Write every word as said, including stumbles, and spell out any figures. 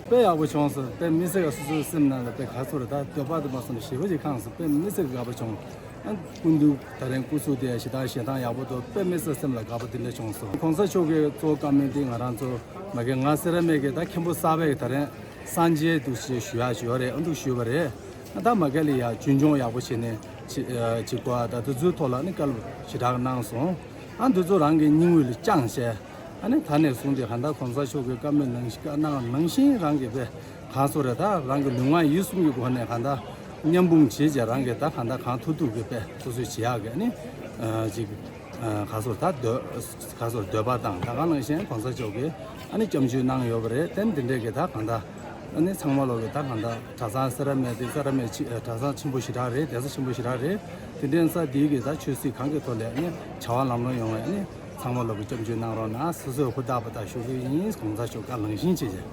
དཔེ་ཡག་པོ་བྱུང་སོང་། དཔེ་མི་སྲིད་ཀ་སོ་སོའི་སེམས་ནང་ལ་དཔེ་ག་ཚོད་རེད། ད་འདོད་པ་དེ་མ་སོང་ཞེ་པོ་ཅིག་ཁེངས་སོང་། དཔེ་མི་སྲིད་ཀ་དགའ་པོ་བྱུང་། ཨ་སྐུ་མདུན་ད་རིང་སྐུ་གཟུགས་དེ་ཞེ་དྲག་ཞལ་ཐང་ཡག་པོ་འདུག་དཔེ་མི་སྲིད་སེམས་ལ་དགའ་པོ་དེ་འདྲ་བྱུང་སོང་། གོང་ས་མཆོག་གི་གཙོ་བོ་བཀའ་མོལ་དེ་ང་རང་ཚོ་མ་གི་ང་སེ་ར་སྨད་ཀྱི་ད་མཁན་པོ་གསར་པའི་ད་རིང་སངས་རྒྱས་འདུག་ཞེས་ཞུ་ཡག་ཞུ་བ་རེད། ཨ་འདུག་ཞུ་བ་རེད། ད་མ་ག་ལ་ཡ་རྒྱུན་འཁྱོངས་ཡག་པོ་བྱས་ནས་ཅི་ཅིག་གོ་ད་དེ་ཚོའི་ཐོག་ལ་ནི་བཀའ་སློབ་ཞེ་དྲག་གནང་སོང་། ཨ་འདི་ཚོ་རང་གི་སྙིང་དབུས་ལ་བཅངས་བྱས། ཨ་ནི་ད་ནས་བཟུང་སྟེ་གང་ལྟར་གོང་ས་མཆོག་གི་བཀའ་མོལ་ནང་བཞིན་བཀའ་གནང་ནང་བཞིན་རང་གི་དཔེ་གང་སོ་རེ་ད་རང་གི་ལུས་ངག་ཡིད་གསུམ་གྱི་སྒོ་ནས་གང་ལྟར་མཉམ་སྤུངས་བྱས་བྱས་རང་གི་ད་གང་ལྟར་གང་ཐུབ་ཐུབ་ཀྱི་དཔེ་སོ་སོས་བྱེད་ཡག་གི་ཨ་ནི་ཅིག་གང་སོ་ད་འདོད་གང་སོ་འདོད་པ་དང་ད་ག་ནང་བཞིན་གོང་ས་མཆོག་གི་ཨ་ནི་སྐྱབས་འཇུག་གནང་ཡོད་པ་རེད། དེ་འདི་འདྲས་ཀྱི་ད་གང་ལྟར་ཨ་ནི་ཚང་མ་ལོག་གི་ད་གང་ལྟར་གྲྭ་ཚང་སེ་ར་སྨད་དེ་སེ་ར་སྨད་ཆེ་གྲྭ་ཚང་ཆེན་པོ་ཞེ་དྲག་རེད། གདན་ས་ཆེན་པོ་ཞེ་དྲག་རེད། དེ་འདྲའི་ས་དེའི་གི་ད་ཆོས་སྲིད་གང་གི་ཐོག་ལས་ནི་བྱ་བ་ལམ་ལྷོང་ཡོང་བའི་ནི་ཚང་མ་ལོག་གི་སྐྱབས་འཇུག་གནང་རོགས་གནང་། སོ་སོའི་ཧུར་ཐག་པ་དག་ཞུ་གི་ཡིན། གོང་ས་མཆོག་བཀའ་ལངས་ཤིང་བྱེད་ཅེས།